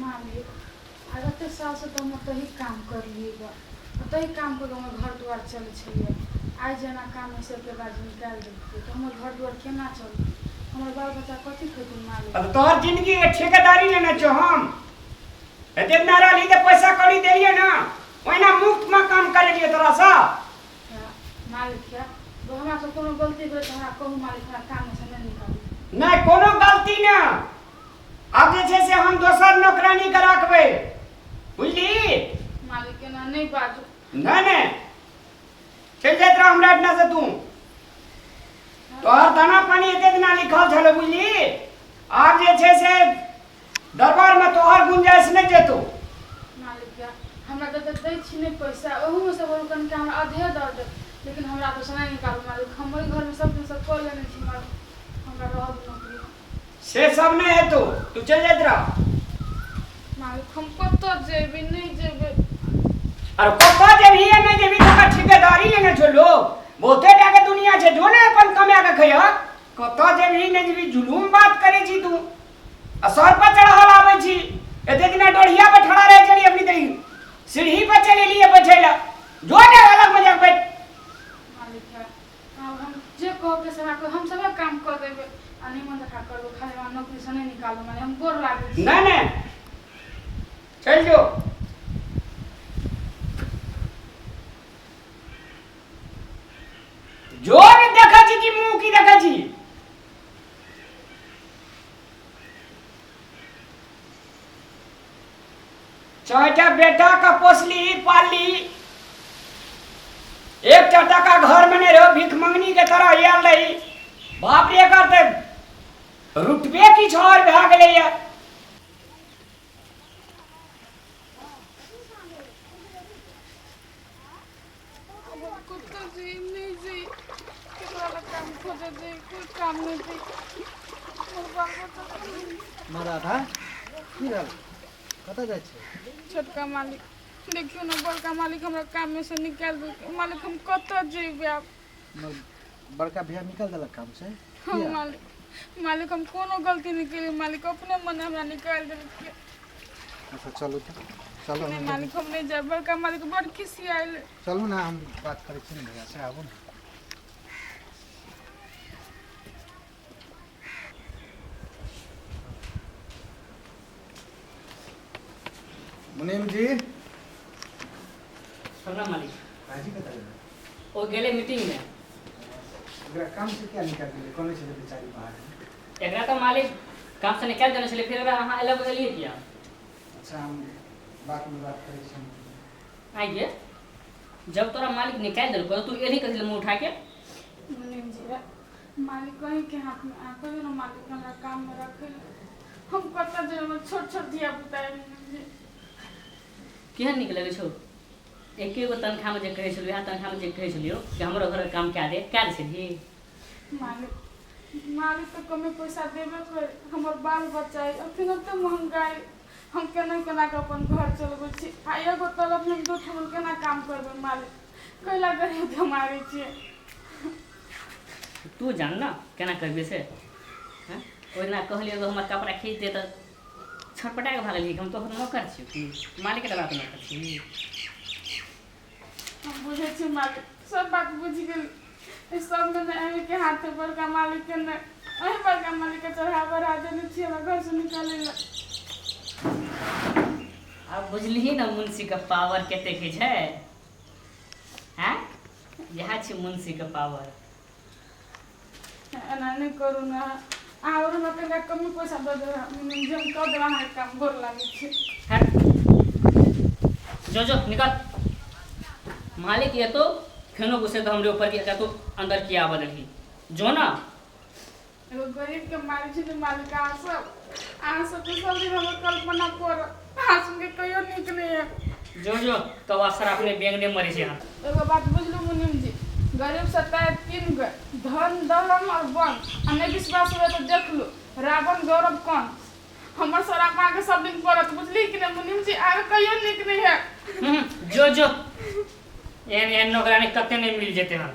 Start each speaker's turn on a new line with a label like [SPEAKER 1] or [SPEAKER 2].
[SPEAKER 1] मालिक, आइ एतेक सालसँ तऽ हम ओतहि काम करलियै गऽ, ओतहि काम कऽ कऽ हमर घर दुआर चलै छलैए। आइ जे एना कामसँ एके बाजी निकालि देलकै तऽ हमर घर दुआर केना चलतै? हमर बाल बच्चा कथी खेतै मालिक?
[SPEAKER 2] अब तोहर जिंदगी के ठेकेदारी लेने छौ हम। एते दिना रहली तऽ पैसा कौड़ी देलियै ना, ओहिना मुफ्त में काम करेलियै तोरा सँ।
[SPEAKER 1] मालिक या हमरा से कोनो गलती भेल तऽ हमरा कहू मालिक, हमरा कामसँ नहि निकालू।
[SPEAKER 2] नहि, कोनो गलती ना। आब जे छै से हम दोसर नौकरानी के राखबै, बुझली?
[SPEAKER 1] मालिक, एना नहि बाजू।
[SPEAKER 2] नहि नहि, चलि जाइत रह हमरा एहिठिना से तू। तोहर दाना पानी एते दिना लिखल छलो, बुझली? आब जे छै से दरबार में तोहर गुंजाइश नहि जेतो।
[SPEAKER 1] मालिक, हमरा जते दै छी नहि पैसा, ओहूमे से बोलू कनिका हमरा आधे दऽ देब, लेकिन हमरा तऽ नहि निकालू मालिक। हम ओहि घरमे सब दिनसँ कऽ लेने छी मालिक, हमरा रहऽ दू नौकरी।
[SPEAKER 2] से सब नहि हेतौ, तू चलि जाइत रह।
[SPEAKER 1] मालिक, हम कतऽ जेबै? नहि जेबै।
[SPEAKER 2] अरे कतऽ जेबही या नहि जेबही, तोरा ठेकेदारी लेने छौ लोग। बहुते टाके दुनिया छै, जो ने अपन कमा के खैह। कतऽ जेबही नहि जेबही, जुलूम बात करै छी तू आ सर पर चढ़ल आबै छी। एते दिना डोढ़िया पर ठड़ा रहै छली, अपनी तरी सीढ़ी पर चलि एलियै बैठै लए। जो ने अलग में जाके बैठ।
[SPEAKER 1] मालिक, आब हम जे कहबै से हमरा, हम सबे काम कऽ देबै आ निमन जकाँ करबै, खाली हमरा नौकरीसँ नहि निकालू मालिक, हम गोर लागै छी।
[SPEAKER 2] नहि नहि, चलि जो। जो ने, देखै छी कि मुँह की देखै छी? चारिटा बेटा के पोसली पालली, एकटा टाका घर में नहीं रहो, भीख मंगनी के तरह आयल रही। बाप रे, एकर तऽ रुतबे किछु आओर भए गेलैया।
[SPEAKER 1] कतऽ जाइ नहि जाइ, केकरा लग काम खोजऽ जाइ? कोइ काम नहि दै हमर बाल बच्चा।
[SPEAKER 3] माँ राधा, की भेल? कतऽ जाइ छै?
[SPEAKER 1] छोटका मालिक, देखियौ ने, बड़का मालिक हमरा काममे से निकालि देलकै। मालिक, हम कतऽ जेबै आब?
[SPEAKER 3] हमर बड़का भैया निकालि देलक काम से?
[SPEAKER 1] हम
[SPEAKER 3] किया?
[SPEAKER 1] मालिक, मालिक, हम कोनो गलती नहि केलियै मालिक, अपने मने हमरा निकालि देलकै।
[SPEAKER 3] अच्छा, चलू तऽ चलू।
[SPEAKER 1] नहि मालिक, हम नहि जायब, बड़का मालिक बड़ खिसियायल।
[SPEAKER 3] चलू ने, हम बात करै छी ने भैया से, आबू ने। मुनीम जी।
[SPEAKER 4] प्रणाम मालिक।
[SPEAKER 3] भाईजी कतऽ गेलै?
[SPEAKER 4] ओ गेलै मीटिंग में।
[SPEAKER 3] एकरा काम से क्या निकाल गेलै? कोने छै बेचारी बाहर है।
[SPEAKER 4] एकरा तऽ मालिक काम से निकालि देने छलै, फेर ओकरा अहाँ अलग एलियै किया?
[SPEAKER 3] अच्छा, हम बाद में बात करै छी।
[SPEAKER 4] आइए, जब तोरा मालिक निकालि देलको तऽ तू एलही कथी लए मुँह उठा के?
[SPEAKER 1] मुनीम जी, मालिक कहीं के हाथ में आ, कहियो ने मालिक हमरा काम में रखै लए। हम कतऽ जेबै? हमर छोट छोट धिया पुता है मुनीम जी।
[SPEAKER 4] केहन नीक लगै छौ? एके गो तनख्वाहमे जे कहै छलियौ, इएह तनख्वाहमे जे कहै छलियौ कि हमरो घरके काम कए दे, कए दै छलही?
[SPEAKER 1] मालिक, मालिक तऽ कमे पैसा देबे करे, हमर बाल बच्चा अइ, अखन ओते महंगाई, हम केना केना कऽ अपन घर चलबै छी आ एगो तलब हम दू ठमन केना काम करबै मालिक? कैला गरीब के मारै छियै?
[SPEAKER 4] तू जान ने केना करबी से। हँ, ओहि दिना कहलियै एगो हमर कपड़ा खींच दे तऽ छटपटा कऽ भागलियै कि हम तोहर नौकर छियौ की मालिकके दबाके नौकर छी?
[SPEAKER 1] हम बुझै छी मालिक, सब बात बुझि गेली। एहि सबमे ने अहीँके हाथ है, बड़का मालिकके नहि। अहीं बड़का मालिकके चढ़ा बढ़ा देने छी हमरा घरसँ निकालै लए।
[SPEAKER 4] आब बुझलिही ने मुंशीके पावर कतेक होइ छै? हैं, इएह छै मुंशीके पावर।
[SPEAKER 1] एना नहि करू ने। अहाँ आओर हमरा कनिका कमे पैसा दऽ देब जे हम कऽ देब अहाँके काम, गोर लागै छी।
[SPEAKER 4] हट, जो जो निकल। मालिक ये तो फेनो गुस्से तो हमरे ऊपर कि एकरा तू अंदर किया बदलही। जो ना।
[SPEAKER 1] एगो गरीबके मारै छी तऽ मालिक, अहाँ सब तऽ सब दिन हमर कल्पना करब, अहाँ सबके कहियो नीक नहि हैत।
[SPEAKER 4] जो जो, कौआ सराप ने बेंग ने मरे छै यहाँ।
[SPEAKER 1] एगो बात बुझलू मुनीम जी? गरीब सताए तीन गो, धन, धर्म और वन। आ नहि विश्वास हुए तऽ देख लू रावण, गौरव, कंस। हमर सराप अहाँके सब दिन पड़त, बुझली कि नहि मुनीम जी? अहाँके कहियो नीक नहि हैत।
[SPEAKER 4] जो जो, एहन एहन नौकरानी कते नहि मिल जेतै हन।